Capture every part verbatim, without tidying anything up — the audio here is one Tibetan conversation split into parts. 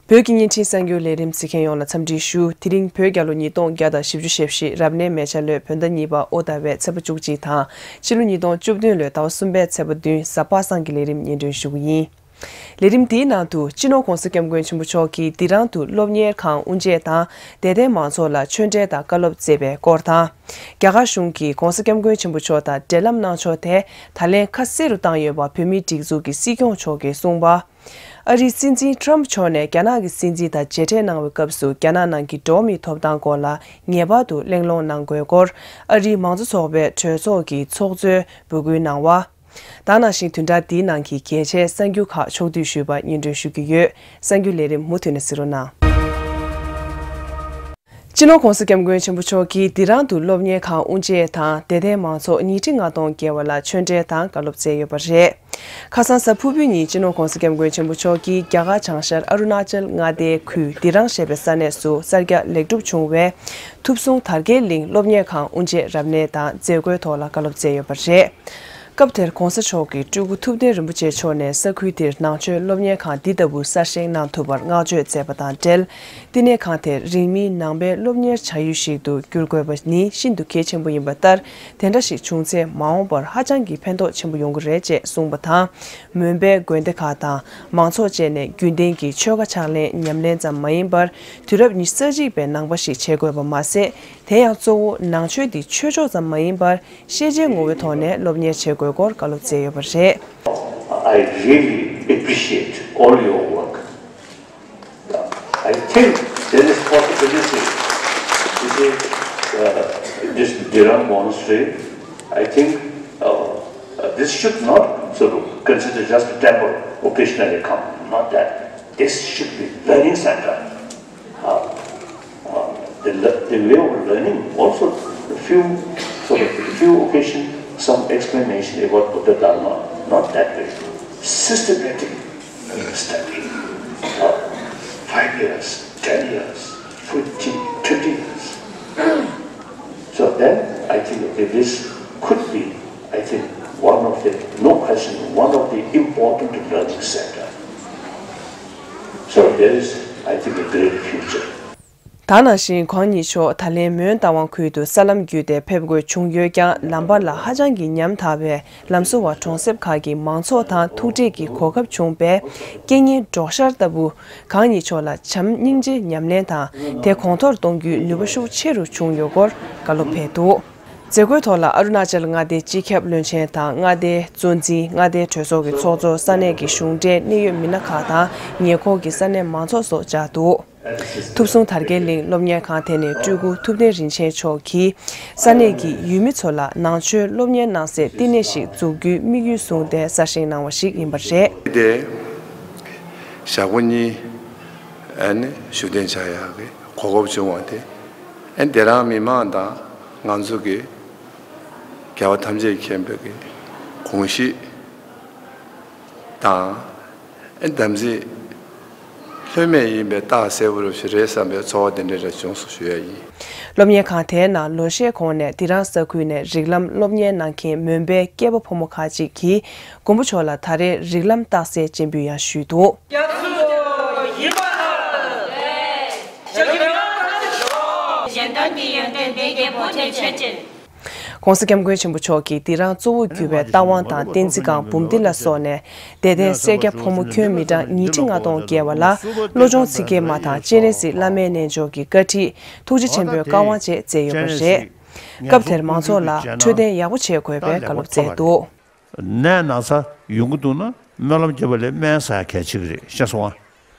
བོད་ཀྱི་བརྙན་འཕྲིན་གསར་འགྱུར་ལས་རིམ་གཟིགས་མཁན་ཡོངས་ལ་འཚམས་འདྲི་ཞུ། དེ་རིང་བོད་རྒྱལ་ལོ་ཉིས་སྟོང་བརྒྱ་དང་བཞི་བཅུ་ཞེ་བཞི་རབ་གནས་མེ་བྱ་ལོའི་བོད་ཟླ་གཉིས་པ་ཨོ་ཟླ་བའི་ཚེས་པ་བཅུ་གཅིག་དང་ཕྱི་ལོ་ཉིས་སྟོང་བཅུ་བདུན་ལོའི་ཟླ་བ་གསུམ་པའི་ཚེས་པ་བདུན་གཟའ་པ་སངས་ཀྱི་ལས་རིམ་སྙན་སྒྲོན་ཞུ་གི་ཡིན། ལས་རིམ་འདིའི་ནང་དུ་སྤྱི་ནོར་༧གོང་ས་༧སྐྱབས་མགོན་ཆེན་པོ་མཆོག་གིས་འདི་རང་དུ་སློབ་གཉེར་ཁང་དབུ་འབྱེད་དང་དད་ལྡན་མང་ཚོགས་ལ་ཆོས་འབྲེལ་དང་བཀའ་སློབ་སྩལ་བའི་སྐོར་དང་། རྒྱ་གར་གཞུང་གིས་༧གོང་ས་༧སྐྱབས་མགོན་ཆེན་པོ་མཆོག་དང་འབྲེལ་ལམ་གནང་ཕྱོགས་དེ་ད་ལན་ཁ་གསལ་རུ་བཏང་ཡོད་པ་བོད་མིའི་སྒྲིག་འཛུགས་ཀྱི་སྲིད་སྐྱོང་མཆོག་གིས་གསུངས་པ། ཨ་རིའི་སྲིད་འཛིན་ཊམ་མཆོག་ནས་རྒྱ་ནག་གི་སྲིད་འཛིན་དང་མཇལ་འཕྲད་གནང་བའི་སྐབས་སུ་རྒྱ་ནག་ནང་གི་འགྲོ་བ་མིའི་ཐོབ་ཐང་སྐོར་ལ་ངེས་པར་དུ་གླེང་སློང་གནང་དགོས་སྐོར་ཨ་རིའི་མང་གཙོ་ཚོགས་པའི་གྲོས་ཚོགས་ཀྱི་ཚོགས་གཙོས་འབོད་སྐུལ་གནང་བ། ད་ནང་བཞིན་བདུན་ཕྲག་འདིའི་ནང་གི་གལ་ཆེའི་གསར་འགྱུར་ཁག་ཕྱོགས་བསྡུས་ཞུས་པ་སྙན་སྒྲོན་ཞུ་གི་ཡོད། གསར་འགྱུར་ལས་རིམ་མུ་མཐུད་ནས་གཟིགས་རོགས་གནང་། སྤྱི་ནོར་༧གོང་ས་༧སྐྱབས་མགོན་ཆེན་པོ་མཆོག་གིས་འདི་རང་དུ་སློབ་གཉེར་ཁང་དབུ་འབྱེད་དང་དད་ལྡན་མང་ཚོགས་ཉིས་ཁྲི་ལྔ་སྟོང་བརྒལ་བ་ལ་ཆོས་འབྲེལ་དང་བཀའ་སློབ་སྩལ་ཡོད་པ་རེད། ཁ་སང་གཟའ་ཕུར་བུའི་ཉིན་སྤྱི་ནོར་༧གོང་ས་༧སྐྱབས་མགོན་ཆེན་པོ་མཆོག་གིས་རྒྱ་གར་བྱང་ཤར་ཨ་རུ་ན་ཅལ་མངའ་སྡེའི་ཁུལ་དི་རང་ཞེས་པའི་ས་གནས་སུ་གསར་རྒྱག་ལེགས་གྲུབ་བྱུང་བའི་ཐུབ་གསུང་དར་རྒྱས་གླིང་སློབ་གཉེར་ཁང་དབུ་འབྱེད་རབ་གནས་དང་མཛད་སྒོའི་ཐོག་ལ་བཀའ་སློབ་སྩལ་ཡོད་པ་རེད། སྐབས་དེར་༧གོང་ས་མཆོག་གིས་སྤྲུལ་སྐུ་ཐུབ་བསྟན་རིན་པོ་ཆེ་མཆོག་ནས་ས་ཁུལ་དེར་ནང་ཆོས་སློབ་གཉེར་ཁང་འདི་ལྟ་བུ་གསར་བཞེངས་གནང་ཐུབ་པར་བསྔགས་བརྗོད་མཛད་པ་དང་འབྲེལ། བསྟི་གནས་ཁང་དེར་རིང་མིན་ནང་པའི་སློབ་གཉེར་བྱ་ཡུལ་ཞིག་ཏུ་འགྱུར་དགོས་པ་ནི་ཤིན་ཏུ་གལ་ཆེན་པོ་ཡིན་པ་ལྟར། དེ་འདྲ་ཞིག་བྱུང་ཚེ་མ་འོངས་པར་ཧ་ཅང་གི་ཕན་ཐོགས་ཆེན་པོ་ཡོང་གི་རེད་ཅེས་གསུངས་པ་དང་། མོན་པའི་དགོན་སྡེ་ཁག་དང་མང་ཚོགས་བཅས་ནས་རྒྱུན་ལྡན་གྱི་ཆོས་ཁ་ཕྱག་ལེན་ཉམས་ལེན་ཙམ་མ་ཡིན་པར། དུས་རབས་ཉི་ཤུ་རྩ་གཅིག་པའི་ནང་པ་ཞིག་བྱེད་དགོས་པ་མ་ཟད། དེ་ཡང་གཙོ་བོ་ནང་ཆོས་འདི་ཆོས་ཕྱོགས་ཙམ་མ་ཡིན་པར། ཤེས་བྱའི་ངོ་བོའི་ཐོག་ནས་སློབ་གཉེར་བྱེད་དགོས་སྐོར་བཀའ་སློབ་སྩལ་ཡོད་པ་རེད། I really appreciate all your work. I think there is possibility. You see, uh, this Dhiram Monastery, I think uh, uh, this should not sort of consider just a temple, occasionally come. Not that. This should be learning center. Uh, uh, the, le- the way of learning also, a few, sort of, few occasion, some explanation about Buddha Dharma, not that way. Systematic uh, study, uh, five years, ten years, fifteen, twenty years. So then I think, okay, this could be, I think, one of the, no question, one of the important learning center. So there is, I think, a great future. ད་ནང་བཞིན་ཁོང་ཉིད་མཆོག་ད་ལན་མོན་རྟ་དབང་ཁུལ་དུ་ས་ལམ་བརྒྱུད་དེ་ཕེབས་དགོས་བྱུང་ཡོད་ཀྱང་། ལམ་བར་ལ་ཧ་ཅང་གི་ཉམ་ཐག་པས། ལམ་བཟོ་བ་གྲོང་གསེབ་ཁག་གི་མང་ཚོགས་དང་ཐུག་འཕྲད་ཀྱི་གོ་སྐབས་བྱུང་བས། རྐྱེན་ངན་གྲོགས་ཤར་ལྟ་བུ། ཁོང་ཉིད་མཆོག་ལ་བྱམས་སྙིང་རྗེ་ཉམས་ལེན་དང་། དེ་གོང་མཐོར་གཏོང་རྒྱུའི་ནུས་པ་ཤུགས་ཆེ་རུ་བྱུང་ཡོད་སྐོར་བཀའ་སློབ་ཕེབས་འདུག་མཛད་སྒོའི་ཐོག་ལ་ཨ་རུ་ན་ཅལ་མངའ་སྡེའི་སྤྱི་ཁྱབ་བློན་ཆེན་དང་མངའ་སྡེའི་གཙོ་འཛིན། མངའ་སྡེའི་གྲོས་ཚོགས་ཀྱི་ཚོགས་གཙོ། ས་གནས་ཀྱི་གཞུང་འབྲེལ་གནད་ཡོད་མི་སྣ་ཁག་དང་ཉེ་འཁོར་གྱི་ས་གནས་མང་ཚོགས་སོགས་བཅར་འདུག་ཐུབ་གསུང་དར་རྒྱས་གླིང་སློབ་གཉེར་ཁང་དེ་ནི་སྤྲུལ་སྐུ་ཐུབ་བསྟན་རིན་ཆེན་མཆོག་གིས་ས་གནས་ཀྱི་ཡུལ་མི་ཚོ་ལ་ནང་ཆོས་སློབ་གཉེར་གནང་སའི་བསྟི་གནས་ཤིག་འཛུགས་རྒྱུའི་དམིགས་ཡུལ་བཟུང་སྟེ་གསར་བཞེངས་གནང་བ་ཞིག་ཡིན་པ་རེད། དེ་ཞག་པོ་གཉིས་ཨ་ནི་བཞུགས་གདན་འཇགས་ཡག་གི་གོ་སྐབས་བྱུང་བ་དེ། ཨ་ནི་དེ་རང་མི་མང་དང་ང་ཚོ་གི་རྒྱལ་བ་ཐམས་ཅད་མཁྱེན་པའི་གི་དགོངས་གཞི་དང་། ཨེ་དམ་ཚིག་ལྷོད་མེད་ཡིན་པའི་རྟགས་གསལ་པོ་རུ་ཞིག་རེད་བསམ་པའི་ཚོར་བ་དེ་འདྲ་རེ་བྱུང་སོང་ཞུ་ཡ་ཡིན། སློབ་གཉེར་ཁང་དེའི་ནང་ལོ་ཤས་གོང་ནས་དི་རང་ས་ཁུལ་ནས་རིགས་ལམ་སློབ་གཉེར་གནང་མཁན་མོན་པའི་སྐྱེས་པ་ཕོ་མོ་ཁག་ཅིག་གིས་མགོན་པོ་མཆོག་ལ་ད་རེས་རིགས་ལམ་རྟགས་གསལ་སྤྱན་འབུལ་ཡང་ཞུས་འདུག་གཞན་དོན་གྱི་ཡོན་ཏན་འདི་རྒྱལ་པོ་དེ་ཆོས་ཅན། ༸གོང་ས་༸སྐྱབས་མགོན་ཆེན་པོ་མཆོག་གིས་དི་རང་གཙོ་བོར་གྱུར་པའི་རྟ་དབང་དང་བསྟན་འཛིན་སྒང་འབུམ་སྡེ་ལ་སོགས་ནས་དད་ལྡན་སེར་སྐྱ་ཕོ་མོ་ཁྱོན་མི་གྲངས་ཉིས་ཁྲི་ལྔ་སྟོང་བརྒལ་བ་ལ་བློ་སྦྱོང་ཚིག་བརྒྱད་མ་དང་སྤྱན་རས་གཟིགས་བླ་མའི་རྣལ་འབྱོར་གྱི་བཀའ་ཁྲིད། ཐུགས་རྗེ་ཆེན་པོའི་བཀའ་དབང་བཅས་བསྩལ་ཡོད་པ་རེད། སྐབས་དེར་མང་ཚོགས་ལ་འཕྲོད་བསྟེན་ཡག་པོ་བྱེད་དགོས་པའི་བཀའ་སློབ་སྩལ་འདུག་ནད་ན་ཚ་ཡོང་གི་འདུག་ན་སྨོན་ལམ་རྒྱབ་པ་ལས་སྨན་ཟ་ཡ་གལ་ཆེ་གི་རེད། ཤེས་སོང་ཨ།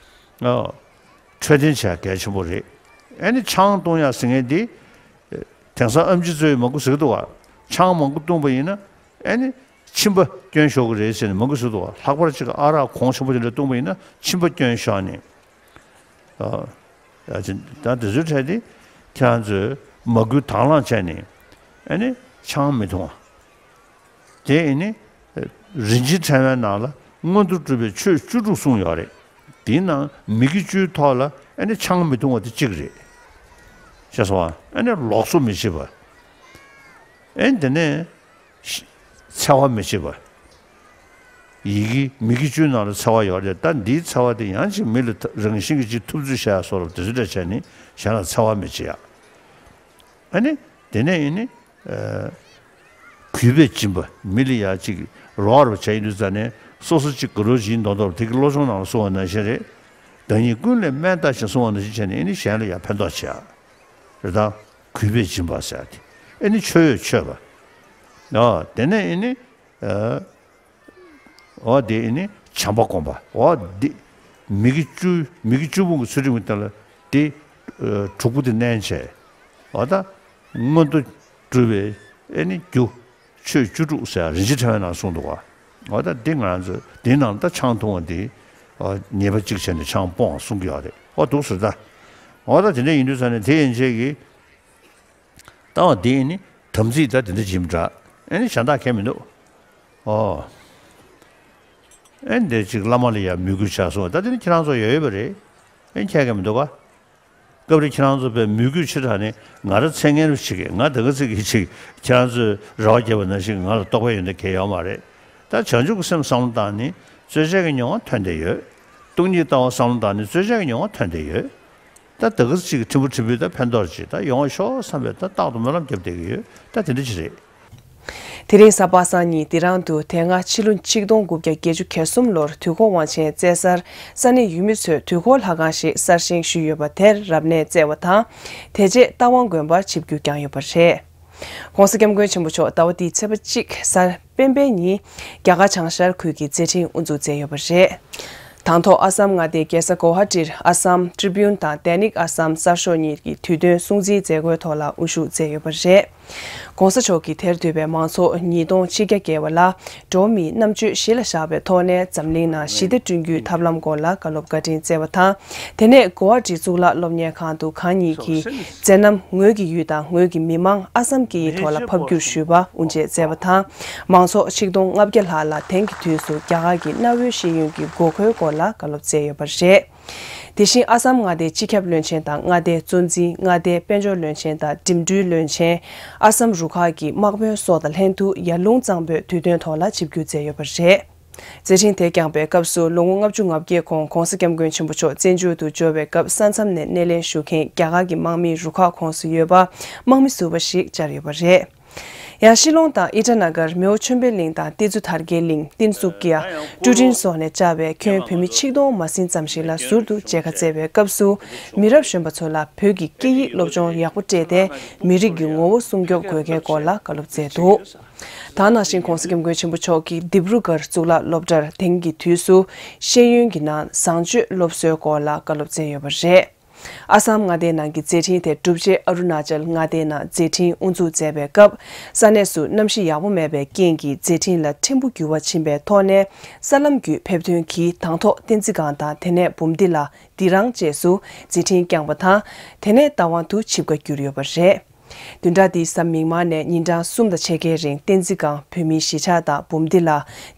འཕྲོད་བསྟེན་བྱ་ཡ་གལ་ཆེན་པོ་རེད། ཨ་ནི་ཆང་བཏུང་ཡ་ཟེར་མཁན་འདི། དེང་སང་ཨེམ་ཆི་ཚོས་མང་པོ་ཟེར་གི་འདུག་བ། ཆང་མང་པོ་བཏུངས་པ་ཡིན་ན་ཨ་ནི་མཆིན་པ་སྐྱོན་ཤོར་གི་རེད་ཟེར་ནས་མང་པོ་ཟེར་གི་འདུག་བ། ལྷག་པར་ཅིག་ཨ་རག་གོང་ཆེན་པོ་དེ་འདྲ་བཏུངས་པ་ཡིན་ན་མཆིན་པ་སྐྱོན་ཤོར་ནས། ཨ། ཡ་ཅི་ད་དེ་ཚོའི་གྲས་དེ་ཁྱེད་རང་ཚོས་མ་བསྐུལ་དང་བླངས་བྱས་ནས་ཨ་ནི་ཆང་མི་འཐུང་བ། དེ་ཨ་ནི་རིན་ཆེན་ཕྲེང་བའི་ནང་ལ་མངོན་དུ་གྲུབ་པའི་ཆོས་བཅུ་དྲུག་གསུངས་ཡོད་རེད། དེའི་ནང་མི་དགེ་བཅུའི་ཐོག་ལ་ཨ་ནི་ཆང་མི་འཐུང་བ་དེ་གཅིག་རེད། ཤེས་སོང་ཨ། ཨ་ནི་ལོགས་སུ་མི་བྱེད་པ། ཨ་ནི་དེ་ནས་ཤི་འཚེ་བ་མི་བྱེད་པ། ཡི་གེ་མི་དགེ་བཅུའི་ནང་ལ་འཚེ་བ་ཡོད་རེད། ད་འདིའི་འཚེ་བ་དེ་ཡང་ཅིག་མི་ལ་ཐ་རང་བཞིན་གྱིས་ཅིག་ཐུབ་ཚོད་བྱ་ཡ་སོགས་ལ་དེ་ཚོ་འདྲ་བྱས་ནས་གཞན་ལ་འཚེ་བ་མི་བྱེད་ཡ། ཨ་ནི་དེ་ནས་ཨེ་ནི་ཨ་གུས་པས་སྦྱིན་པ། མི་ལ་ཡ་ཅིག་རོགས་རོགས་བྱས་ཡིན་དུས་ཙང་ནས་སོ་སོ་ཅིག་དགའ་རོགས་བྱེད་མདོག་མདོག་དེ་གི་བློ་སྦྱོང་ནང་ལ་གསུངས་པ་ནང་བཞིན་རེད། བདག་ཉིད་ཀུན་ལས་དམན་ལྟ་ཞིང་གསུངས་པ་ནང་བཞིན་བྱས་ནས་ཨེ་ནི་གཞན་ལ་ཡང་ཕན་ཐོགས་བྱེད་ཡ་རེད། ད་གུས་པས་སྦྱིན་པ་ཟེར་ཡ་དེ་ཨེ་ནི་མཆོད་ཡོད་མཆོད་པ། ཨ་དེ་ནས་ཨེ་ནི་ཨ་འོ་དེ་ཨེ་ནི་བྱམས་པ་སྒོམ་པ། འོ་དེ་མི་དགེ་བཅུ་མི་དགེ་བཅུ་སྤོང་གི་ཚུལ་ཁྲིམས་ཀྱི་སྟེང་ལ་དེ་ཨ་དྲུག་པོ་དེ་བསྣན་བྱས། འོ་ད་མངོན་མཐོ་སྤྲུལ་པའི་ཨེ་ནི་རྒྱུ། ཆོས་བཅུ་དྲུག་ཟེར་རིན་ཆེན་ཕྲེང་བའི་ནང་གསུངས་འདུག་ག་འོ་ད་འདི་ང་ཚོ་འདི་ནང་ད་ཆང་འཐུང་བ་འདི་ཨ་ཉེས་པ་གཅིག་བྱས་ནས་ཆང་སྤོང་གསུང་གི་ཡོད་རེད། འོ་འདུག་ཟེར་ད། འོ་ད་དེ་འདྲ་ཡིན་དུས་ཙང་ནས་དེ་ཡན་ཆད་ཀྱི་ལྟ་བ་འདི་ནི་དམ་ཚིག་ད་དེ་འདྲ་བྱེད་མི་དྲག་ཨེ་ནི་གཞན་དག་གལ་མི་འདུག་འོ། ཨེ་འདི་གཅིག་བླ་མ་ལ་ཡང་མོས་གུས་བྱ་སོང་། ད་དེ་ནི་ཁྱེད་རང་ཚོ་ཡོད་ཡོད་པ་རེད། ཨེ་ཁྱད་གལ་མི་འདུག་ག་སྐབས་རེ་ཁྱེད་རང་ཚོ་དཔེ་མོས་གུས་ཆེ་དྲགས་ནས་ང་རང་ཚེ་སྔོན་རབས་ཤིག་གིས་ང་ད་ག་ཚིག་གིས་ཅིག་ཁྱེད་རང་ཚོས་རེ་བ་བརྒྱབ་པ་ནང་བཞིན་ང་ལ་རྟོགས་པ་ཡོད་འདོད་གལ་ཡོད་མ་རེད། ད་བྱང་ཆུབ་ཀྱི་སེམས་བསམ་བློ་བཏང་ནས་རྩོལ་བཅས་ཀྱི་མྱོང་བ་ཐོན་བསྡད་ཡོད། སྟོང་ཉིད་ལྟ་བ་བསམ་བློ་བཏང་ནས་རྩོལ་བཅས་ཀྱི་མྱོང་བ་ཐོན་བསྡད་ཡོད། ད་ད་ག་ཚིག་གིས་ཕྲན་བུ་ཕྲན་བུས་ད་ཕན་ཐོགས་ཅིག་ད་ཡོང་བ་ཤོག་བསམ་པའི་ད་རྟག་ཏུ་སྨོན་ལམ་བརྒྱབ་བསྡད་ཀྱི་ཡོད། ད་དེ་འདྲ་ཅིག་རེད། དེ་རིང་གཟའ་པ་སངས་ཉིན་དི་རང་དུ་དེ་སྔ་ཕྱི་ལོ་ཆིག་སྟོང་དགུ་བརྒྱ་བརྒྱད་ཅུ་གྱ་གསུམ་ལོར་དུས་འཁོར་དབང་ཆེན་བསྩལ་སར་ས་གནས་ཡུལ་མི་ཚོས་དུས་འཁོར་ལྷ་ཁང་ཞིག་གསར་བཞེངས་ཞུས་ཡོད་པ་དེར་རབ་གནས་བསྩལ་བ་དང་། དེ་རྗེས་རྟ་དབང་དགོན་པར་ཆིབས་བསྒྱུར་བསྐྱངས་ཡོད་པ་རེད། ༸གོང་ས་༸སྐྱབས་མགོན་ཆེན་པོ་མཆོག་ཟླ་བ་འདིའི་ཚེས་པ་གཅིག་གཟའ་སྤེན་པའི་ཉིན་རྒྱ་གར་བྱང་ཤར་ཁུལ་གྱི་མཛད་འཕྲིན་དབུ་འཛུགས་མཛད་ཡོད་པ་རེད། དང་ཐོག་ཨ་སམ་མངའ་སྡེའི་རྒྱལ་ས་གོ་ཧ་ཏིར་ཨ་སམ་ཊི་རི་བིའུན་དང་ཌེ་ནིག་ཨ་སམ་གསར་ཤོག་གཉིས་ཀྱི་དུས་སྟོན་སྲུང་བརྩིའི་མཛད་སྒོའི་ཐོག་ལ་དབུ་བཞུགས་མཛད་ཡོད་པ་རེད། ༸གོང་ས་མཆོག་གིས་དེར་འདུས་པའི་མང་ཚོགས་ཉིས་སྟོང་ཆིག་བརྒྱ་བརྒལ་བ་ལ་འགྲོ་བ་མིའི་རྣམ་དཔྱོད་གཞི་ལ་བཞག་པའི་ཐོག་ནས་འཛམ་གླིང་ནང་ཞི་བདེ་བསྐྲུན་རྒྱུའི་ཐབས་ལམ་སྐོར་ལ་བཀའ་སློབ་བཀའ་དྲིན་བསྩལ་བ་དང་། དེ་ནས་གོ་ཧ་ཊི་གཙུག་ལག་སློབ་གཉེར་ཁང་དུ་གང་ཉིད་ཀྱི་མཛད་རྣམ་ངོས་ཀྱི་ཡུལ་དང་ངོས་ཀྱི་མི་དམངས་ཨ་སམ་སྐད་ཡིག་ཐོག་ལ་ཕབ་བསྒྱུར་ཞུས་པ་དབུ་འབྱེད་མཛད་པ་དང་། མང་ཚོགས་ཆིག་སྟོང་ལྔ་བརྒྱ་ལྷག་ལ་དེང་གི་དུས་སུ་རྒྱ་གར་གྱི་གནའ་བོའི་ཤེས་ཡོན་གྱི་དགོས་མཁོའི་སྐོར་ལ་བཀའ་སློབ་སྩལ་ཡོད་པ་རེད། དེ་བཞིན་ཨ་སམ་མངའ་སྡེའི་སྤྱི་ཁྱབ་བློན་ཆེན་དང་མངའ་སྡེའི་གཙོ་འཛིན། མངའ་སྡེའི་དཔལ་འབྱོར་བློན་ཆེན་དང་འགྲིམ་འགྲུལ་བློན་ཆེན། ཨ་སམ་རུ་ཁག་གི་དམག་དཔོན་སོགས་དང་ལྷན་དུ་ཡར་ཀླུང་གཙང་པོའི་དུས་སྟོན་ཐོག་ལ་ཆིབས་བསྒྱུར་མཛད་ཡོད་པ་རེད། མཛད་འཕྲིན་དེ་བསྐྱངས་པའི་སྐབས་སུ་ལོ་ངོ་ལྔ་བཅུ་ང་བརྒྱད་གོང་༸གོང་ས་༸སྐྱབས་མགོན་ཆེན་པོ་མཆོག་བཙན་བྱོལ་དུ་འབྱོར་བའི་སྐབས་ས་མཚམས་ནས་སྣེ་ལེན་ཞུ་མཁན་རྒྱ་གར་གྱི་དམག་མིའི་རུ་ཁག་ཁོངས་སུ་ཡོད་པ་དམག་མི་ཟུར་པ་ཞིག་བཅར་ཡོད་པ་རེད། ཡང་ཤི་ལོང་དང་ཨི་ཊ་ན་གར། མེའོ་ཆོས་འཕེལ་གླིང་དང་ཏི་ཛུ་དར་རྒྱས་གླིང་། ཏིན་སུ་ཀི་ཡ། ཀྲུ་ཀྲིན་སོགས་ནས་བཅར་བའི་ཁྱོན་བོད་མི་ཆིག་སྟོང་མ་ཟིན་ཙམ་ཞིག་ལ་ཟུར་དུ་མཇལ་ཁ་བསྩལ་བའི་སྐབས་སུ། མི་རབས་གཞོན་པ་ཚོ་ལ་བོད་ཀྱི་སྐད་ཡིག་སློབ་སྦྱོང་ཡག་པོ་སྤྲད་དེ། མི་རིགས་ཀྱི་ངོ་བོ་སྲུང་སྐྱོབ་དགོས་གལ་སྐོར་ལ་བཀའ་སློབ་སྩལ་འདུག་ད་ནང་བཞིན་༸གོང་ས་༸སྐྱབས་མགོན་ཆེན་པོ་མཆོག་གིས་དིབ་རུ་གར་གཙུག་ལག་སློབ་གྲྭར་དེང་གི་དུས་སུ་ཤེས་ཡོན་གྱི་ནང་བཟང་སྤྱོད་སློབ་གསོའི་སྐོར་ལ་བཀའ་སློབ་སྩལ་ཡོད་པ་རེད། ཨ་སམ་མངའ་སྡེའི་ནང་གི་མཛད་འཕྲིན་དེ་གྲུབ་རྗེས་ཨ་རུ་ན་ཅལ་མངའ་སྡེའི་ནང་མཛད་འཕྲིན་དབུ་འཛུགས་མཛད་པའི་སྐབས། ས་གནས་སུ་གནམ་གཤིས་ཡག་པོ་མེད་པའི་རྐྱེན་གྱིས་མཛད་འཕྲིན་ལ་ཕྲན་བུ་འགྱུར་བ་ཕྱིན་པའི་ཐོག་ནས། ས་ལམ་བརྒྱུད་ཕེབས་ཐོན་གྱིས་དང་ཐོག་བསྟན་འཛིན་སྒང་དང་དེ་ནས་འབུམ་སྡེ་ལ་དི་རང་བཅས་སུ་མཛད་འཕྲིན་བསྐྱངས་པ་དང་། དེ་ནས་རྟ་དབང་དུ་ཆིབས་ཁ་བསྒྱུར་ཡོད་པ་རེད། བདུན་ཕྲག་འདིའི་གཟའ་མིག་དམར་ནས་ཉིན་གྲངས་གསུམ་དང་ཕྱེད་ཀའི་རིང་བསྟན་འཛིན་སྒང་བོད་མིའི་གཞིས་ཆགས་དང་འབུམ་སྡེ་ལ་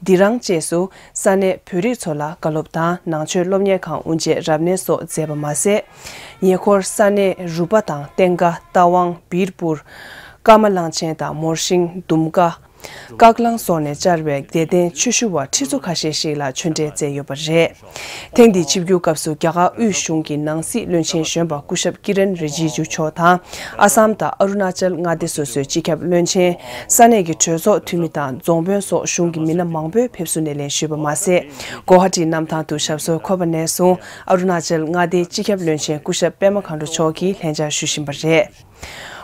དི་རང་བཅས་སུ་ས་གནས་བོད་རིགས་ཚོ་ལ་བཀའ་སློབ་དང་ནང་ཆོས་སློབ་གཉེར་ཁང་དབུ་འབྱེད་རབ་གནས་སོགས་མཛད་པ་མ་ཟད། ཉེ་འཁོར་ས་གནས་རུ་པ་དང་བསྟན་དགའ། རྟ་དབང་། བིར་པུར། ཀརྨ་གླང་ཆེན་དང་མོར་ཤིང་། དུམ་ཀ། ཀག་ལང་སོགས་ནས་བཅར་བའི་དད་ལྡན་ཆོས་ཞུ་བ་ཁྲི་ཚོ་ཁ་ཤས་ཤིག་ལ་ཆོས་འབྲེལ་སྩལ་ཡོད་པ་རེད། ཐེངས་འདིའི་ཆིབས་བསྒྱུར་སྐབས་སུ་རྒྱ་གར་དབུས་གཞུང་གི་ནང་སྲིད་བློན་ཆེན་གཞོན་པ་སྐུ་ཞབས་ཀི་རན་རི་ཇི་ཇུ་མཆོག་དང་། ཨ་སམ་དང་ཨ་རུ་ན་ཅལ་མངའ་སྡེ་སོ་སོའི་སྤྱི་ཁྱབ་བློན་ཆེན། ས་གནས་ཀྱི་གྲོས་ཚོགས་འཐུས་མི་དང་རྫོང་དཔོན་སོགས་གཞུང་གི་མི་སྣ་མང་པོས་ཕེབས་བསུ་སྣེ་ལེན་ཞུས་པ་མ་ཟད། གོ་ཧ་ཊི་གནམ་ཐང་དུ་ཞབས་སོར་འཁོད་པ་ནས་བཟུང་ཨ་རུ་ན་ཅལ་མངའ་སྡེའི་སྤྱི་ཁྱབ་བློན་ཆེན་སྐུ་ཞབས་པད་མ་མཁའ་འགྲོ་མཆོག་གིས་ལྷན་བཅར་ཞུ་བཞིན་པ་རེད།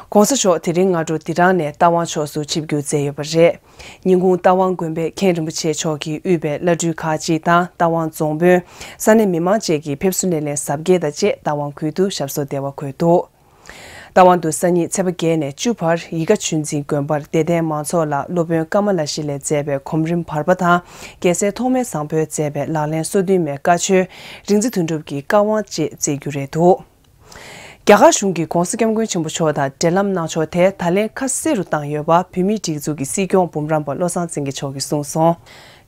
༸གོང་ས་མཆོག་དེ་རིང་སྔ་དྲོ་དི་རང་ནས་རྟ་དབང་ཕྱོགས་སུ་ཆིབས་བསྒྱུར་མཛད་ཡོད་པ་རེད། ཉིན་གུང་རྟ་དབང་དགོན་པའི་མཁན་རིན་པོ་ཆེ་མཆོག་གིས་དབུས་པའི་བླ་སྤྲུལ་ཁག་ཅིག་དང་རྟ་དབང་རྫོང་དཔོན། ས་གནས་མི་མང་བཅས་ཀྱིས་ཕེབས་བསུ་སྣེ་ལེན་གཟབ་རྒྱས་དང་བཅས་རྟ་དབང་ཁུལ་དུ་ཞབས་སོར་བདེ་བར་འཁོད་འདུག་རྟ་དབང་དུ་སང་ཉིན་ཚེས་པ་བརྒྱད་ནས་བཅུ་བར་ཡིད་དགའ་ཆོས་འཛིན་དགོན་པར་དད་ལྡན་མང་ཚོགས་ལ་སློབ་དཔོན་ཀ་མ་ལ་ཤཱི་ལས་མཛད་པའི་གོམ་རིམ་བར་པ་དང་རྒྱལ་སྲས་ཐོགས་མེད་བཟང་པོས་མཛད་པའི་ལག་ལེན་སོ་བདུན་མའི་བཀའ་ཆོས་རིག་འཛིན་དོན་གྲུབ་ཀྱི་བཀའ་དབང་བཅས་སྩལ་རྒྱུ་རེད་འདུག་རྒྱ་གར་གཞུང་གིས་༸གོང་ས་༸སྐྱབས་མགོན་ཆེན་པོ་མཆོག་དང་འབྲེལ་ལམ་གནང་ཕྱོགས་དེ་ད་ལན་ཁ་གསལ་རུ་བཏང་ཡོད་པ་བོད་མིའི་སྒྲིག་འཛུགས་ཀྱི་སྲིད་སྐྱོང་འབུམ་རམས་པ་བློ་བཟང་སེང་གེ་མཆོག་གིས་གསུངས་སོང་།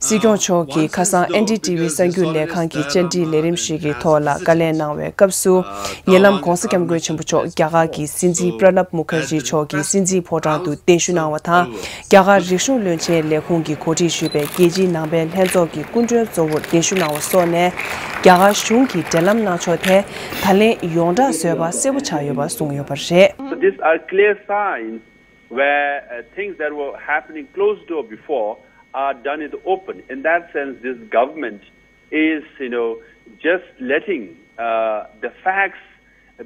སྲིད་སྐྱོང་མཆོག་གིས་ཁ་སང་ཨེན་ཌི་ཊི་ཝི་གསར་འགྱུར་ལས་ཁང་གི་བཅར་འདྲི་ལས་རིམ་ཞིག་གི་ཐོག་ལ་བཀའ་ལན་གནང་བའི་སྐབས་སུ། ཉེ་ལམ་༧གོང་ས་༧སྐྱབས་མགོན་ཆེན་པོ་མཆོག་རྒྱ་གར་གྱི་སྲིད་འཛིན་པྲ་ནབ་མུ་ཁར་ཇི་མཆོག་གི་སྲིད་འཛིན་ཕོ་བྲང་དུ་གདན་ཞུ་གནང་བ་དང་། རྒྱ་གར་རིག་གཞུང་བློན་ཆེན་ལས་ཁུངས་ཀྱིས་གོ་སྒྲིག་ཞུས་པའི་རྒྱལ་སྤྱིའི་ནང་པའི་ལྷན་ཚོགས་ཀྱི་སྐུ་མགྲོན་གཙོ་བོར་གདན་ཞུ་གནང་བ་སོགས་ནས། རྒྱ་གར་གཞུང་གིས་འབྲེལ་ལམ་གནང་ཕྱོགས་དེ་ད་ལན་ཡོངས་གྲགས་བཟོས་པ་གསལ་པོ་ཆགས་ཡོད་པ་གསུངས་ཡོད་པ་རེད། So these are clear signs where uh, things that were happening closed door before are done in the open. In that sense, this government is, you know, just letting uh, the facts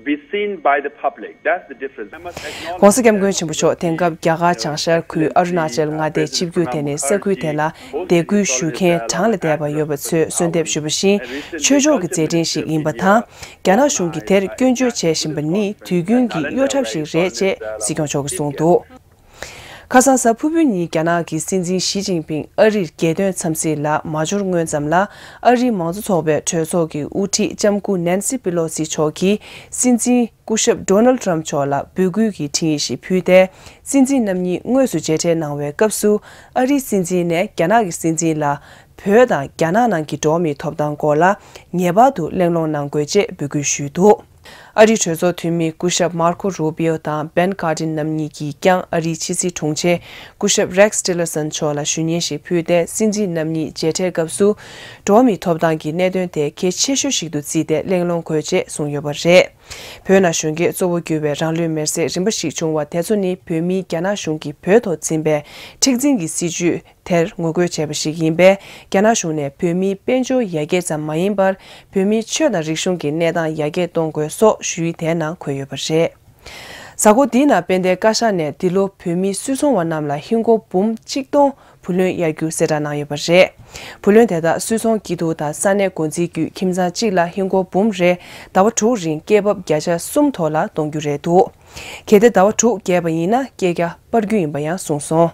be seen by the public. That's the difference. I must acknowledge ༧གོང་ས་༧སྐྱབས་མགོན་ཆེན་པོ་མཆོག་དེང་སྐབས་རྒྱ་གར་བྱང་ཤར་ཁུལ་ཨ་རུ་ན་ཅལ་མངའ་སྡེའི་ཆིབས་བསྒྱུར་དེ་ནི་ས་ཁུལ་དེ་ལ་དད་གུས་ཞུ་མཁན་གྲངས་ལས་འདས་པ་ཡོད་པ་ཚོས་གསོལ་འདེབས་ཞུས་པ་བཞིན། ཆོས་ཕྱོགས་ཀྱི་མཛད་འཕྲིན་ཞིག་ཡིན་པ་དང་། རྒྱ་ནག་གཞུང་གིས་དེར་སྐྱོན་བརྗོད་བྱེད་བཞིན་པ་ནི་དུས་རྒྱུན་གྱི་གཡོ་ཁྲབ་ཞིག་རེད་ཅེས་སྲིད་སྐྱོང་མཆོག་གིས་གསུངས་འདུག་ཁ་སང་གཟའ་ཕུར་བུའི་ཉིན་རྒྱ་ནག་གི་སྲིད་འཛིན་ཞི་ཅིན་ཕིང་ཨ་རིར་རྒྱལ་དོན་འཚམས་གཟིགས་ལ་མ་འབྱོར་སྔོན་ཙམ་ལ། ཨ་རིའི་མང་གཙོ་ཚོགས་པའི་གྲོས་ཚོགས་ཀྱི་དབུ་ཁྲིད་ལྕམ་སྐུ་ནན་སི་པི་ལོ་སི་མཆོག་གིས་སྲིད་འཛིན་སྐུ་ཞབས་ཌོ་ནལ་ཊམ་མཆོག་ལ་འབོད་སྐུལ་གྱི་འཕྲིན་ཡིག་ཞིག་ཕུལ་ཏེ། སྲིད་འཛིན་རྣམ་གཉིས་དངོས་སུ་མཇལ་འཕྲད་གནང་བའི་སྐབས་སུ། ཨ་རིའི་སྲིད་འཛིན་ནས་རྒྱ་ནག་གི་སྲིད་འཛིན་ལ། བོད་དང་རྒྱ་ནག་ནང་གི་འགྲོ་བ་མིའི་ཐོབ་ཐང་སྐོར་ལ་ངེས་པར་དུ་གླེང་སློང་གནང་དགོས་ཅེས་འབོད་སྐུལ་ཞུས་འདུག་ཨ་རིའི་གྲོས་ཚོགས་འཐུས་མི་སྐུ་ཞབས་མར་ཁོ་རུ་པིའོ་དང་བན་ཀར་ཏིན་རྣམ་གཉིས་ཀྱིས་ཀྱང་ཨ་རིའི་ཕྱི་སྲིད་དྲུང་ཆེ་སྐུ་ཞབས་རེག་སི་ཊི་ལར་སན་མཆོག་ལ་ཞུ་སྙན་ཞིག་ཕུལ་ཏེ། སྲིད་འཛིན་རྣམ་གཉིས་མཇལ་འཕྲད་སྐབས་སུ། འགྲོ་བ་མིའི་ཐོབ་ཐང་གི་གནད་དོན་དེ་གལ་ཆེ་ཤོས་ཤིག་ཏུ་བརྩིས་ཏེ་གླེང་སློང་དགོས་ཅེས་གསུངས་ཡོད་པ་རེད། བོད་ནང་གཞོན་སྐྱེས་གཙོ་བོ་གྱུར་བའི་རང་ལུས་མེར་སྲེག་རིམ་པ་ཞིག་བྱུང་བ་དེ་ཚོ་ནི། བོད་མིས་རྒྱ་ནག་གཞུང་གིས་བོད་ཐོག་འཛིན་པའི་མཁྲེགས་འཛིན་གྱི་སྲིད་བྱུས། དེར་ངོ་རྒོལ་བྱས་པ་ཞིག་ཡིན་པས། རྒྱ་ནག་གཞུང་ནས་བོད་མིའི་དཔལ་འབྱོར་ཡར་རྒྱས་ཙམ་མ་ཡིན་པར། བོད་མིའི་ཆོས་དང་རིག་གཞུང་གི་གནས་སྟངས་ཡར་རྒྱས་གཏོང་དགོས་སོགས་ཞུ་ཡིག་དེའི་ནང་འཁོད་ཡོད་པ་རེད། གཟའ་འཁོར་འདིའི་ནང་དཔལ་ལྡན་བཀའ་ཤག་ནས་འདི་ལོ་བོད་མིའི་སུད་ཚོང་བ་རྣམས་ལ་ཧིན་སྒོར་འབུམ་གཅིག་སྟོང་བུ་ལོན་གཡར་རྒྱུ་གསལ་བསྒྲགས་གནང་ཡོད་པ་རེད། བུ་ལོན་དེ་དག་སུད་ཚོང་སྐྱིད་སྡུག་དང་ས་གནས་འགོ་འཛིན་བརྒྱུད་ཁྱིམ་ཚང་གཅིག་ལ་ཧིན་སྒོར་འབུམ་རེ་ཟླ་བ་དྲུག་རིང་སྐྱེད་འབབ་བརྒྱ་ཆ་གསུམ་ཐོག་ལ་གཏོང་རྒྱུ་རེད་འདུག་གལ་ཏེ་ཟླ་བ་དྲུག་བརྒལ་བ་ཡིན་ན་སྐྱེད་རྒྱ་སྤར་རྒྱུ་ཡིན་པ་ཡང་གསུངས་སོང་།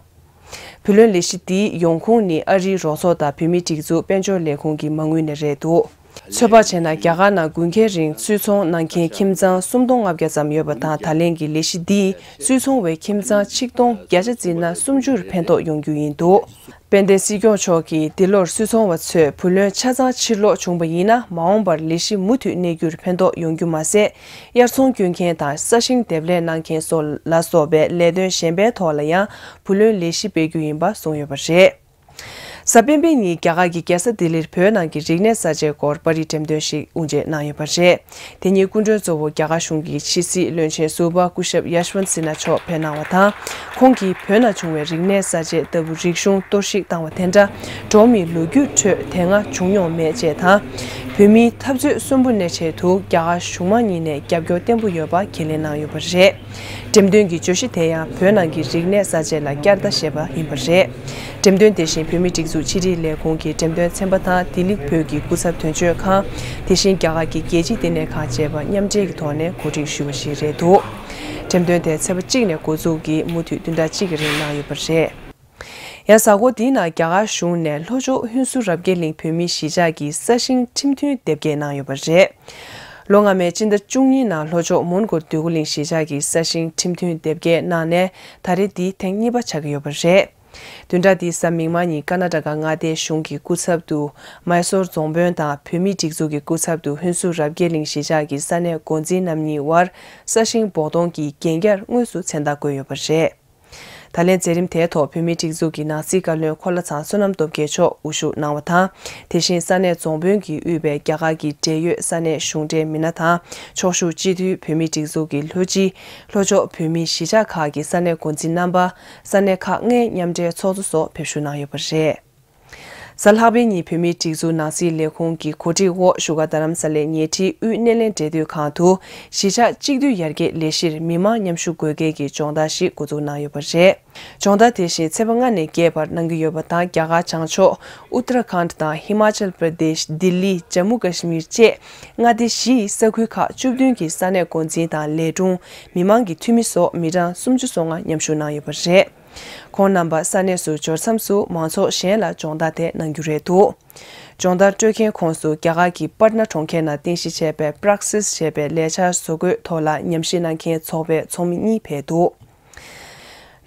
བུ་ལོན་ལས་གཞི་འདིའི་ཡོང་ཁུངས་ནི་ཨ་རིའི་རོགས་ཚོགས་དང་བོད་མིའི་སྒྲིག་འཛུགས་དཔལ་འབྱོར་ལས་ཁུངས་ཀྱི་མ་དངུལ་ནས་རེད་འདུག་ཚོད་དཔག་བྱས་ན། རྒྱ་གར་ནང་དགུན་ཁའི་རིང་སུད་ཚོང་གནང་མཁན་ཁྱིམ་ཚང་སུམ་སྟོང་ལྔ་བརྒྱ་ཙམ་ཡོད་པ་དང་། ད་ལན་གྱི་ལས་གཞི་འདིས་སུད་ཚོང་བའི་ཁྱིམ་ཚང་ཆིག་སྟོང་བརྒྱ་ཆ་བརྩིས་ན་སུམ་ཅུར་ཕན་ཐོགས་ཡོང་རྒྱུ་ཡིན་འདུག་དཔལ་ལྡན་སྲིད་སྐྱོང་མཆོག་གིས་འདི་ལོར་སུད་ཚོང་བ་ཚོས་བུ་ལོན་ཆ་ཚང་ཕྱིར་སློག་བྱུང་བ་ཡིན་ན། མ་འོངས་པར་ལས་གཞི་མུ་མཐུད་གནས་རྒྱུར་ཕན་ཐོགས་ཡོང་རྒྱུ་མ་ཟད། དབྱར་ཚོང་སྐྱོན་མཁན་དང་ས་ཞིང་འདེབས་ལས་གནང་མཁན་སོགས་ལ་སོགས་པའི་ལས་དོན་གཞན་པའི་ཐོག་ལ་ཡང་བུ་ལོན་ལས་གཞི་སྤེལ་རྒྱུ་ཡིན་པ་གསུངས་ཡོད་པ་རེད། གཟའ་སྤེན་པའི་ཉིན་རྒྱ་གར་གྱི་རྒྱལ་ས་ལྡི་ལིར་བོད་ནང་གི་རིག་གནས་གསར་བརྗེའི་སྐོར་པར་རིས་འགྲེམས་སྟོན་ཞིག་དབུ་འབྱེད་གནང་ཡོད་པ་རེད། དེ་ཉིན་སྐུ་མགྲོན་གཙོ་བོ་རྒྱ་གར་གཞུང་གི་ཕྱི་སྲིད་བློན་ཆེན་ཟུར་པ་སྐུ་ཞབས་ཡ་ཤ་ཝན་སི་ན་མཆོག་ཕེབས་གནང་བ་དང་། ཁོང་གིས་བོད་ནང་བྱུང་བའི་རིག་གནས་གསར་བརྗེ་ལྟ་བུ་རིག་གཞུང་གཏོར་བཤིག་བཏང་བ་དེ་འདྲ་འགྲོ་བ་མིའི་ལོ་རྒྱུས་ཁྲོད་དེ་སྔ་བྱུང་མྱོང་མེད་ཅེས་དང་། བོད་མིའི་འཐབ་རྩོད་གསོན་པོ་གནས་ཆེད་དུ་རྒྱ་གར་གཞུང་མང་གཉིས་ནས་རྒྱབ་སྐྱོར་བརྟན་པོ་ཡོད་པ་ཁས་ལེན་གནང་ཡོད་པ་རེད། འགྲེམས་སྟོན་གྱི་བརྗོད་གཞི་དེ་ཡང་བོད་ནང་གི་རིག་གནས་གསར་བརྗེ་ལ་བསྐྱར་ལྟ་ཞེས་པ་ཡིན་པ་རེད། འགྲེམས་སྟོན་དེ་བཞིན་བོད་མིའི་སྒྲིག་འཛུགས་ཕྱི་དྲིལ་ལས་ཁུངས་ཀྱི་འགྲེམས་སྟོན་ཚན་པ་དང་། ལྡི་ལི་བོད་ཀྱི་སྐུ་ཚབ་དོན་གཅོད་ཁང་། དེ་བཞིན་རྒྱ་གར་གྱི་རྒྱལ་སྤྱིའི་བསྟི་གནས་ཁང་བཅས་པ་མཉམ་འབྲེལ་གྱི་ཐོག་ནས་གོ་སྒྲིག་ཞུས་པ་ཞིག་རེད་འདུག་འགྲེམས་སྟོན་དེ་ཚེས་པ་གཅིག་ནས་འགོ་འཛུགས་ཀྱིས་མུ་མཐུད་བདུན་ཕྲག་གཅིག་གི་རིང་གནང་ཡོད་པ་རེད། ཡང་གཟའ་འཁོར་འདིའི་ནང་རྒྱ་གར་གཞུང་ནས་ལྷོ་ཕྱོགས་ཧུན་སུར་རབ་རྒྱས་གླིང་བོད་མིའི་གཞིས་ཆགས་ཀྱི་ས་ཞིང་ཁྲིམས་མཐུན་དེབ་སྐྱེལ་གནང་ཡོད་པ་རེད། ལོ་སྔ་མའི་སྤྱི་ཟླ་བཅུ་གཉིས་ནང་ལྷོ་ཕྱོགས་མོན་གྷོ་འདོད་རྒུ་གླིང་གཞིས་ཆགས་ཀྱི་ས་ཞིང་ཁྲིམས་མཐུན་དེབ་སྐྱེལ་གནང་ནས་ད་རེས་འདི་ཐེངས་གཉིས་པ་ཆགས་ཀྱི་ཡོད་པ་རེད། བདུན་ཕྲག་འདིའི་གཟའ་མིག་དམར་ཉིན་ཀར་ན་ཊ་ཀ་མངའ་སྡེའི་གཞུང་གི་སྐུ་ཚབ་ཏུ་མཱི་སོར་རྫོང་དཔོན་དང་བོད་མིའི་སྒྲིག་འཛུགས་ཀྱི་སྐུ་ཚབ་ཏུ་ཧུན་སུར་རབ་རྒྱས་གླིང་གཞིས་ཆགས་ཀྱི་ས་གནས་འགོ་འཛིན་རྣམ་གཉིས་དབར་ས་ཞིང་བོགས་གཏོང་གི་གན་རྒྱར་དངོས་སུ་མཚན་རྟགས་བཀོད་ཡོད་པ་རེད། ད་ལན་མཛད་རིམ་དེའི་ཐོག་བོད་མིའི་སྒྲིག་འཛུགས་ཀྱི་ནང་སྲིད་བཀའ་བློན་འཁོར་ལྷ་ཚང་བསོད་ནམས་སྟོབས་རྒྱས་མཆོག་དབུ་བཞུགས་གནང་བ་དང་། དེ་བཞིན་ས་གནས་རྫོང་དཔོན་གྱིས་དབུས་པའི་རྒྱ་གར་གྱི་འབྲེལ་ཡོད་ས་གནས་གཞུང་འབྲེལ་མི་སྣ་དང་། ཕྱོགས་བཞུགས་སྤྱི་འཐུས། བོད་མིའི་སྒྲིག་འཛུགས་ཀྱི་ལྷོ་སྤྱི། ལྷོ་ཕྱོགས་བོད་མིའི་གཞིས་ཆགས་ཁག་གི་ས་གནས་འགོ་འཛིན་རྣམ་པ། ས་གནས་ཁག་ལྔའི་མཉམ་འབྲེལ་ཚོགས་གཙོ་སོགས་ཕེབས་བཞུགས་གནང་ཡོད་པ་རེད། གཟའ་ལྷག་པའི་ཉིན་བོད་མིའི་སྒྲིག་འཛུགས་ནང་སྲིད་ལས་ཁུངས་ཀྱི་གོ་སྒྲིག་འོག་བཞུགས་སྒར་རྡ་རམ་ས་ལའི་ཉེ་འཁྲིས་དབུས་སྣེ་ལེན་འབྲེལ་མཐུད་ཁང་དུ་གཞིས་ཆགས་གཅིག་སྡུད་ཡར་རྒྱས་ལས་གཞིར་མི་མང་མཉམ་ཞུགས་དགོས་གལ་གྱི་སྦྱོང་བརྡར་ཞིག་འགོ་འཛུགས་གནང་ཡོད་པ་རེད། སྦྱོང་བརྡར་དེ་བཞིན་ཚེས་པ་ལྔ་ནས་བརྒྱད་བར་གནང་གི་ཡོད་པ་དང་། རྒྱ་གར་བྱང་ཕྱོགས་ཨུ་ཏར་ཁཱན་དང་ཧི་མ་ཅལ་པྲ་དེཤ། ལྡི་ལི། ཇམ་མུ་ཀ་ཤི་མིར་བཅས་མངའ་སྡེ་བཞིའི་ས་ཁུལ་ཁག་བཅུ་བདུན་གྱི་ས་གནས་འགོ་འཛིན་དང་ལས་དྲུང་། མི་མང་གི་འཐུས་མི་སོགས་མི་གྲངས་སུམ་ཅུ་སོ་ལྔ་མཉམ་ཞུགས་གནང་ཡོད་པ་རེད། ཁོང་རྣམ་པ་ས་གནས་སུ་འབྱོར་མཚམས་སུ་མང་ཚོགས་གཞན་ལ་སྦྱོང་བརྡར་དེ་གནང་རྒྱུ་རེད་འདུག་སྦྱོང་བརྡར་སྤྲོད་མཁན་ཁོངས་སུ་རྒྱ་གར་གྱི་པཊ་ན་གྲོང་ཁྱེར་ནང་རྟེན་གཞི་བྱས་པའི་པྲག་སིས་ཞེས་པའི་ལས་འཆར་བཟོ་འགོད་ཐོག་ལ་ཉམས་ཞིབ་གནང་མཁན་ཚོགས་པའི་ཚོགས་མི་གཉིས་ཕེབས་འདུག་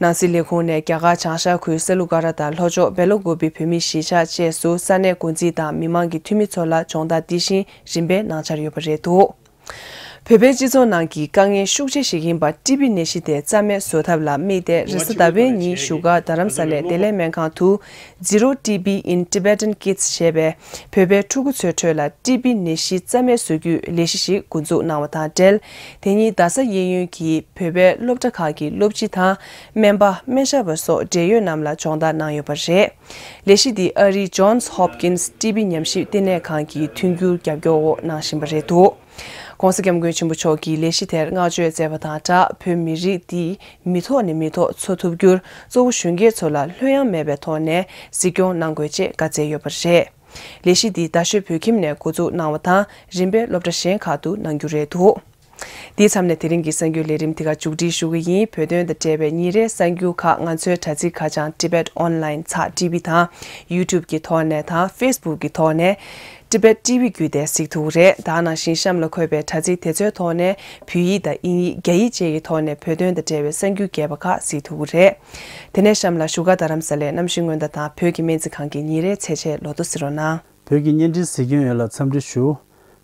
ནང་སྲིད་ལས་ཁུངས་ནས་རྒྱ་གར་བྱང་ཤར་ཁུལ་ས་ལུ་ཀ་ར་དང་ལྷོ་ཕྱོགས་སྦེལ་ཀོབ་བོད་མིའི་གཞིས་ཆགས་བཅས་སུ་ས་གནས་འགོ་འཛིན་དང་མི་མང་གི་འཐུས་མི་ཚོ་ལ་སྦྱོང་བརྡར་འདི་བཞིན་རིམ་པས་གནང་འཆར་ཡོད་པ་རེད་འདུག་བོད་པའི་སྤྱི་ཚོགས་ནང་གི་དཀའ་ངལ་ཤུགས་ཆེ་ཞིག་ཡིན་པ་ཊི་བི་ནད་གཞི་དེ་རྩ་མེད་བཟོ་ཐབས་ལ་དམིགས་ཏེ། རེས་གཟའ་ཟླ་བའི་ཉིན་བཞུགས་སྒར་རྡ་རམ་ས་ལའི་བདེ་ལེགས་སྨན་ཁང་དུ་Zero T B in Tibetan Kids ཞེས་པའི་བོད་པའི་ཕྲུ་གུ་ཚོའི་ཁྲོད་ལ་ཊི་བི་ནད་གཞི་རྩ་མེད་བཟོ་རྒྱུའི་ལས་གཞི་ཞིག་འགོ་འཛུགས་གནང་བ་དང་འབྲེལ། དེ་ཉིན་རྡ་ས་གཡས་གཡོན་གྱི་བོད་པའི་སློབ་གྲྭ་ཁག་གི་སློབ་སྤྱི་དང་སྨན་པ། སྨན་ཞབས་པ་སོགས་འབྲེལ་ཡོད་རྣམས་ལ་སྦྱོང་བརྡར་གནང་ཡོད་པ་རེད། ལས་གཞི་འདི་ཨ་རིའི་Johns Hopkins ཊི་བི་ཉམས་ཞིབ་ལྟེ་གནས་ཁང་གི་མཐུན་འགྱུར་རྒྱབ་སྐྱོར་འོག་གནང་བཞིན་པ་རེད་འདུག ྋགོང་ས་ྋསྐྱབས་མགོན་ཆེན་པོ་མཆོག་གིས་ལས་གཞི་དེར་བསྔགས་བརྗོད་མཛད་པ་དང་སྦྲགས། བོད་མི་རིགས་འདི་མི་ཐོག་ནས་མི་ཐོག་འཚོ་ཐུབ་རྒྱུར་གཙོ་བོ་གཞོན་སྐྱེས་ཚོ་ལ་ལྷོད་ཡངས་མེད་པའི་ཐོག་ནས་གཟིགས་སྐྱོང་གནང་དགོས་ཅེས་བཀའ་སྩལ་ཡོད་པ་རེད། ལས་གཞི་འདི་རྡ་ཤོད་བོད་ཁྱིམ་ནས་འགོ་འཛུགས་གནང་བ་དང་། རིམ་པས་སློབ་གྲྭ་གཞན་ཁག་ཏུ་གནང་རྒྱུ་རེད་འདུག་དེའི་མཚམས་ནས་དེ་རིང་གི་གསར་འགྱུར་ལས་རིམ་འདི་ག་མཇུག་སྒྲིལ་ཞུ་གི་ཡིན། བོད་དོན་དང་འབྲེལ་བའི་ཉིན་རེའི་གསར་འགྱུར་ཁག་ང་ཚོའི་དྲ་ཚིགས་ཁ་བྱང་Tibet Online ཚགས་ཊི་བི་དང་YouTube གི་ཐོག་ནས་དང་Facebook གི་ཐོག་ནས་Tibet T V བརྒྱུད་དེ་གཟིགས་ཐུབ་ཀྱི་རེད། ད་ག་ནང་བཞིན་གཤམ་ལ་འཁོད་པའི་དྲ་ཚིགས་དེ་ཚོའི་ཐོག་ནས་བོད་ཡིག་དང་དབྱིན་ཡིག་རྒྱ་ཡིག་བཅས་ཀྱི་ཐོག་ནས་བོད་དོན་དང་འབྲེལ་བའི་གསར་འགྱུར་རྒྱས་པ་ཁག་གཟིགས་ཐུབ་ཀྱི་རེད། དེ་ནས་གཤམ་ལ་བཞུགས་སྒར་རྡ་རམ་ས་ལའི་གནམ་གཤིས་སྔོན་བརྡ་དང་བོད་ཀྱི་སྨན་རྩིས་ཁང་གི་ཉིན་རེའི་ཚེས་ཆའི་ལོ་ཐོ་གཟིགས་རོགས་གནང་། བོད་ཀྱི་བརྙན་འཕྲིན་གཟིགས་སྐྱོང་ཡོངས་ལ་འཚམས་འདྲི་ཞུ།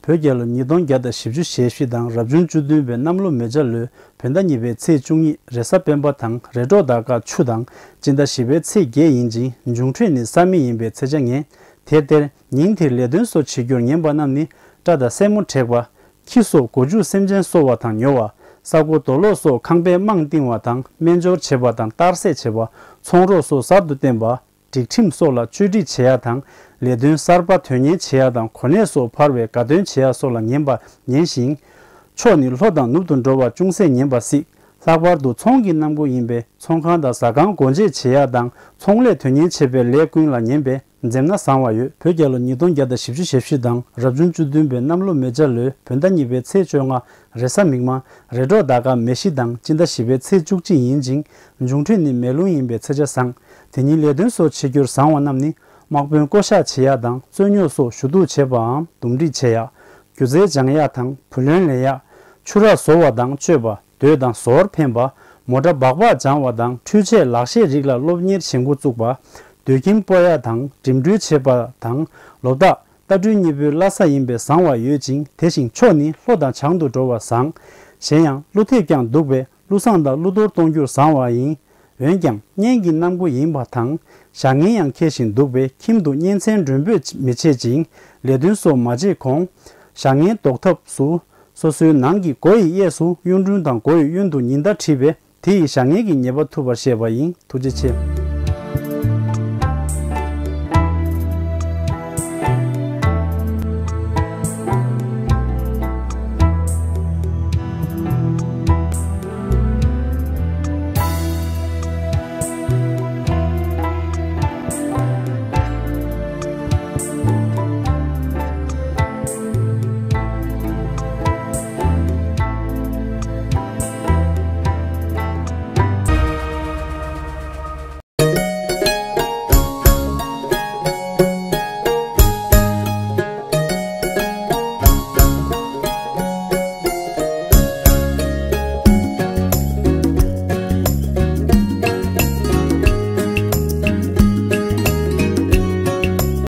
བོད་རྒྱལ་ལོ་ཉིས་སྟོང་བརྒྱ་དང་བཞི་བཅུ་ཞེ་བཞི་དང་རབ་བྱུང་བཅུ་བདུན་པའི་གནམ་ལོ་མེ་བྱ་ལོའི་བོད་ཟླ་གཉིས་པའི་ཚེས་བཅུ་གཉིས་རེས་གཟའ་སྤེན་པ་དང་། རེས་གྲོགས་ཟླ་སྐར་ཆུ་དང་། སྤྱི་ཟླ་བཞི་པའི་ཚེས་བརྒྱད་ཡིན་ཅིང་། འབྱུང་འཕྲོད་ནི་ས་མེ་ཡིན་པའི་ཚེས་ཆ་ངན། དེར་སྟེར། ཉིན་དེར་ལས་དོན་སོགས་བྱེད་རྒྱུར་ངན་པ་རྣམས་ནི། སྐྲ་དང་སེན་མོ་བྲེག་པ། ཁྱི་སོགས་སྒོ་ཕྱུགས་སེམས་ཅན་གསོ་བ་དང་ཉོ་བ། ས་རྐོ་རྡོ་སློག་སོགས་ཁང་པའི་རྨང་བཏིང་བ་དང་སྨན་སྦྱོར་བྱེད་པ་དང་གཏར་སྲེག་བྱེད་པ། ཚོང་རོགས་སོགས་གསར་དུ་བསྟེན་པ། སྒྲིག་ཁྲིམས་སོགས་ལ་བཅོས་སྒྲིག་བྱེད་ཡ་དང་། ལས་དོན་གསར་པ་དོན་གཉེར་བྱེད་ཡ་དང་གོ་གནས་སོགས་འཕར་བའི་དགའ་སྟོན་བྱེད་ཡ་སོགས་ལ་ངན་པ་ངན་ཞིང་། ཕྱོགས་ནི་ལྷོ་དང་ནུབ་ཏུ་འགྲོ་བ་ཅུང་ཟད་ངན་པ་སྲིད། ལྷག་པར་དུ་ཚོང་གི་གནམ་སྒོ་ཡིན་པས་ཚོང་ཁང་དང་ཟ་ཁང་སྒོ་འབྱེད་བྱེད་ཡ་དང་ཚོང་ལས་དོན་གཉེར་བྱེད་པའི་ལས་ཀུན་ལ་ངན་པས། འཛེམ་ན་བཟང་བ་ཡོད། བོད་རྒྱལ་ལོ་ཉིས་སྟོང་བརྒྱ་དང་བཞི་བཅུ་ཞེ་བཞི་དང་རབ་བྱུང་བཅུ་བདུན་པའི་གནམ་ལོ་མེ་བྱ་ལོའི་བོད་ཟླ་གཉིས་པའི་ཚེས་བཅོ་ལྔ་རེས་གཟའ་མིག་དམར། རེས་གྲོགས་ཟླ་སྐར་མེ་བཞི་དང་སྤྱི་ཟླ་བཞི་པའི་ཚེས་བཅུ་གཅིག་ཡིན་ཅིང་། འབྱུང་འཕྲོད་ནི་མེ་རླུང་ཡིན་པའི་ཚེས་ཆ་བཟང་། དེ་ཉིན་ལས་དོན་སོགས་བྱེད་རྒྱུར་བཟང་བ་རྣམས་ནི། དམག་དཔོན་བསྐོ་གཞག་བྱེད་ཡ་དང་རྩོད་རྙོག་སོགས་ཞུ་གཏུག་བྱེད་པའམ་འདུམ་འགྲིག་བྱེད་ཡ། སྒྱུ་རྩལ་སྦྱང་ཡ་དང་བུ་ལོན་ལེན་ཡ། ཆུ་རགས་བཟོ་བ་དང་གཅོད་པ། སྡོད་དང་ཟོར་འཕེན་པ། མོ་ཊ་སྦག་སྦག་སྦྱང་བ་དང་འཕྲུལ་ཆས་ལག་ཤེས་རིགས་ལ་སློབ་གཉེར་བྱེད་འགོ་བཙུགས་པ། སྡོད་ཁྱིམ་སྤོ་ཡ་དང་འགྲིམ་འགྲུལ་བྱེད་པ་དང་ལོ་རྟགས་རྟ་སྦྲུལ་གཉིས་པོའི་བླ་གཟའ་ཡིན་པས་བཟང་བ་ཡོད་ཅིང་། དེ་བཞིན་ཕྱོགས་ནི་ལྷོ་དང་བྱང་དུ་འགྲོ་བ་བཟང་། གཞན་ཡང་ཀླུ་ཐེབས་ཀྱང་འདུག་པས་ཀླུ་བཟང་དང་ཀླུ་གཏོར་གཏོང་རྒྱུར་བཟང་བ་ཡིན། འོན་ཀྱང་གཉེན་གྱི་གནམ་སྒོ་ཡིན་པ་དང་། བཞག་ངན་ཡང་འཁེལ་ཞིང་འདུག་པས་ཁྱིམ་དུ་གཉེན་ཚན་མགྲོན་འབོད་མི་བྱེད་ཅིང་ལས་དོན་སོགས་མ་བྱེད་གོང་། བཞག་ངན་ཟློག་ཐབས་སུ། སོ་སོའི་ནང་གི་སྒོ་ཡི་གཡས་སུ་གཡུང་དྲུང་དང་སྒོ་ཡི་གཡོན་དུ་ཉི་ཟླ་བྲིས་པས་དེ་ཡིས་བཞག་ངན་གྱི་ཉེས་པ་ཐུབ་པར་བཤད་པ་ཡིན། ཐུགས་རྗེ་ཆེ།